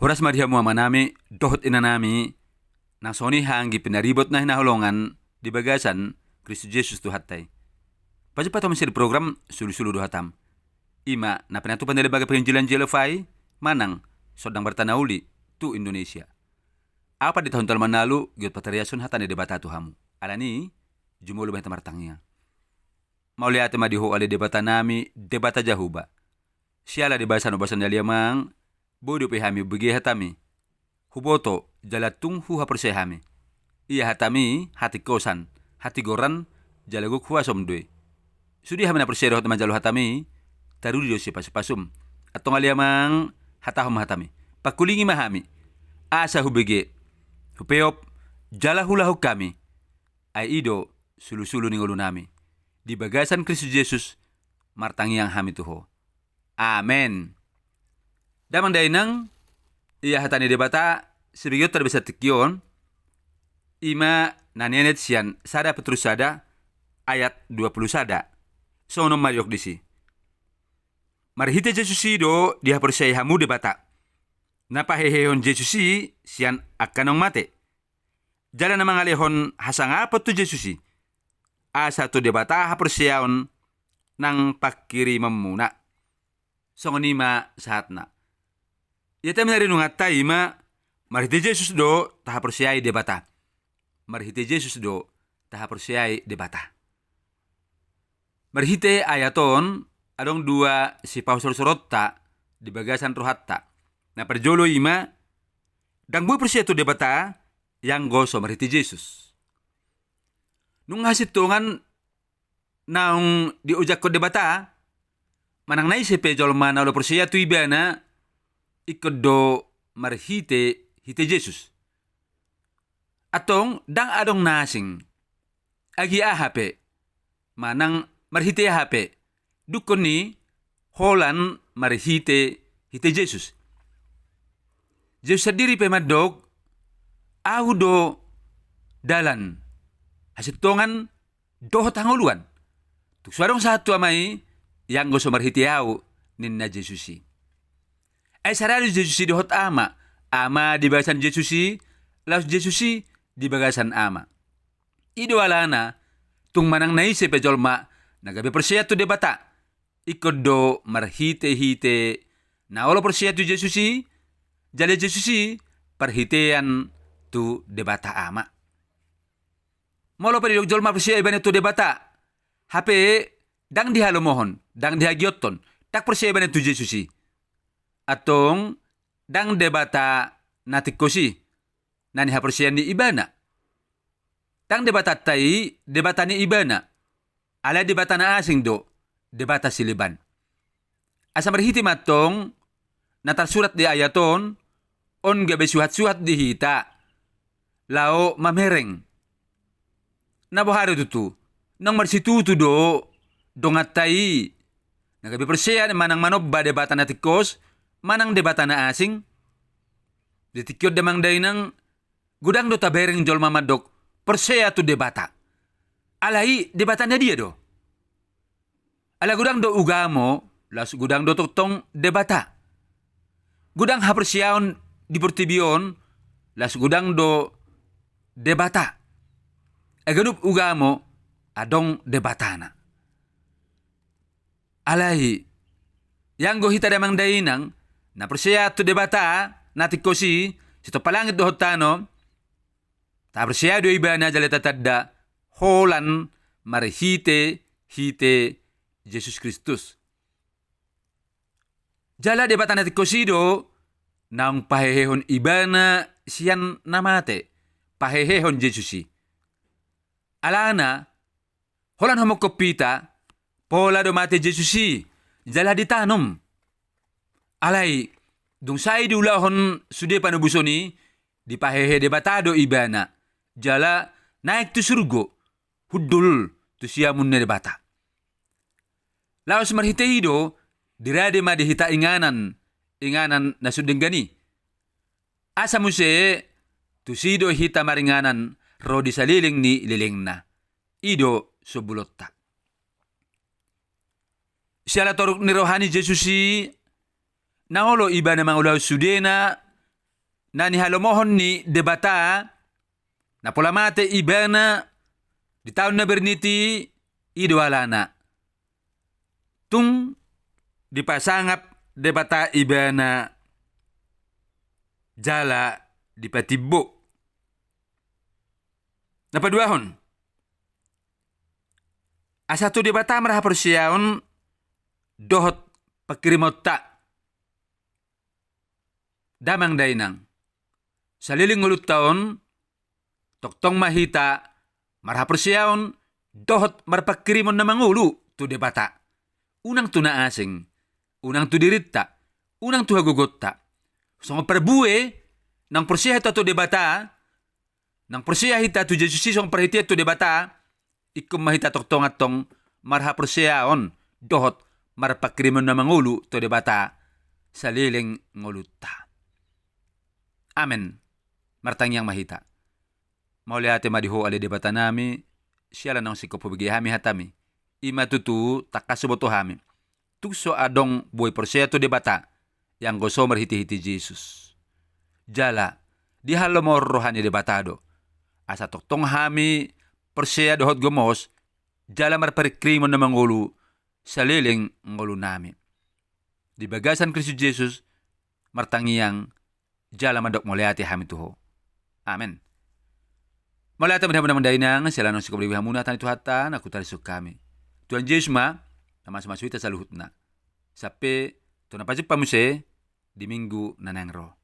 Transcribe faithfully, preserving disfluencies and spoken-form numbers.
Horas ma di hamu amanami dohot inanami, nang songon i haha anggi pinaribot na hinaholongan di bagasan Kristus Jesus Tuhanta i. Pajumpang hamu sian program Sulusulu do Hatam, i ma na pinatupa ni Lembaga Penginjilan J L F I manang Sondang Barita na Uli tu Indonesia. Ahu Pandita Huntal Manalu, giot patariashon hata ni Debata tu hamu. Alani i, jumolo ma hita martangiang. Mauliate ma di Ho ale Debatanami, Debata Jahowa. Siala di bagasan ubasan ni ale Amang, boi dope hami hubege hatami. Huboto, jala tung huhaporseai hami. Ia hatami, hatingkosan, hatigoran, jala gok huasom do i. Sude hami na porsea dohot manjalo hatami, taruli do sipasupasum. Antong ale Amang, hatahon ma hatami. Pangkulingi ma hami. Asa hubege, hupeop, jala huulahon hami. Ai i do sulusulu ni ngolunami. Di bagasan Kristus Jesus, martangiang hami tu Ho. Amen. Damang dainang, ia hata ni Debata, sibegeonta di bagasan tingki on, i ma na nienet sian sada Petrus sada ayat dua pulu sada. Songon on ma didok disi. Marhite Jesus i do dihaporseai hamu Debata, na pahehehon Jesus i sian angka naung mate, jala na mangalehon hasangapon tu Jesus i, asa tu Debata haporseaon nang pangkirimonmuna. Songon i ma sahatna. Ia hata na rinunganta i ma, marhite Jesus do tahaporseai Debata. Marhite Jesus do tahaporseai Debata. Marhite ayat on, adong dua sipahusorhusoronta di bagasan rohanta. Na parjolo i ma, ndang boi porsea tu Debata, ianggo so marhite Jesus. Nunga hasintongan naung diojakhon Debata, manang na ise pe jolma na olo porsea tu Ibana, ingkon do marhitehite Jesus. Antong ndang adong na asing. Agia aha pe, manang marhite aha pe, dungkon i holan marhitehite Jesus. Jesus sandiri pe mandok, Ahu do dalan, hasintongan dohot hangoluan. Tung so adong sahat tu Ama i, ianggo so marhite Ahu, ninna Jesus i. Ai sada do Jesus i dohot Ama, Ama di bagasan Jesus i, laos Jesus i di bagasan Ama. I do alana, tung manang na ise pe jolma na gabe porsea tu Debata, ingkon do marhitehite na olo porsea tu Jesus i, jala Jesus i parhitean tu Debata Ama. Molo pe didok jolma porsea ibana tu Debata, hape ndang dihalomohon, ndang dihagiothon, ndang porsea ibana tu Jesus i. Antong ndang Debata na tingkos i, na nihaporseaon ni ibana. Ndang Debatanta i, Debata ni ibana. Alai debata na asing do, debata sileban. Asa marhite ma antong na tarsurat di ayat on, on gabe suhatsuhat di hita laho mamereng. Na boha do tutu, naung marsitutu do donganta i na gabe porsea manang manomba debata na tingkos manang debata na asing? Di tingki on damang dainang, godang do tabereng jolma mandok porsea tu Debata. Alai Debata na dia do? Ala godang do ugamo, laos godang do tongtong Debata. Godang haporseaon di portibi on, laos godang do Debata. Ai ganup ugamo adong Debatana. Alai, ianggo hita damang dainang na porsea tu Debata na tingkos i, sitompa langit dohot tano, taporsea do ibana jala tatanda holan marhitehite Jesus Kristus. Jala Debata na tingkos i do naung pahehehon ibana sian na mate, pahehehon Jesus i. Alana, holan homokhon hita, pola do mate Jesus i jala ditanom. Alai, dung sae diulahon sude panobuson i, dipahehe Debata do ibana, jala naeng tu surgo, hundul tu siamun ni Debata. Laos marhite i do, dirade ma di hita inganan, inganan na sun denggan i. Asa muse, tusi do hita maringanan ro di saleleng ni lelengna. I do sombulonta. Siala toruk ni roha ni Jesus i, na olo ibana mangulahon sudena, na nihalomohon ni Debata, na pola mate ibana di taon na bernit i, i do alana. Tung dipasangap Debata ibana jala dipatimbo. Na paduahon, asa tu Debata marhaporseaon dohot pangkirimonta. Damang dainang, saleleng ngolunta on, tongtong ma hita marhaporseaon dohot marpangkirimon na mangolu tu Debata. Unang tu na asing, unang tu dirinta, unang tu hagogoonta. Songon parbue, naung porsea hita tu Debata, naung porsea hita tu Jesus i songon parhitean tu Debata, ingkon ma hita tongtong antong marhaporseaon dohot marpangkirimon na mangolu tu Debata saleleng ngolunta. Amen. Martangiang ma hita. Mauliate ma di Ho ale Debata nami, siala naung singkop hubege hami hatami. I ma tutu tangkas huboto hami. Tung so adong boi porsea tu Debata, ianggo so marhitehite Jesus. Jala, dihalomohon roha ni Debata do. Asa tongtong hami porsea dohot gomos, jala marpangkirimon na mangolu, saleleng ngolunami. Di bagasan Kristus Jesus, martangiang, jala mandok mauliate hami tu Ho. Amen. Mauliate ma di hamu damang dainang, siala naung singkop hubege hamu hata ni Tuhanta, na hutarisuk hami. Tuhan Jesus ma, na mamasumasu hita saluhutna. Sampe, tu na pajumpa muse, di minggu na naeng ro.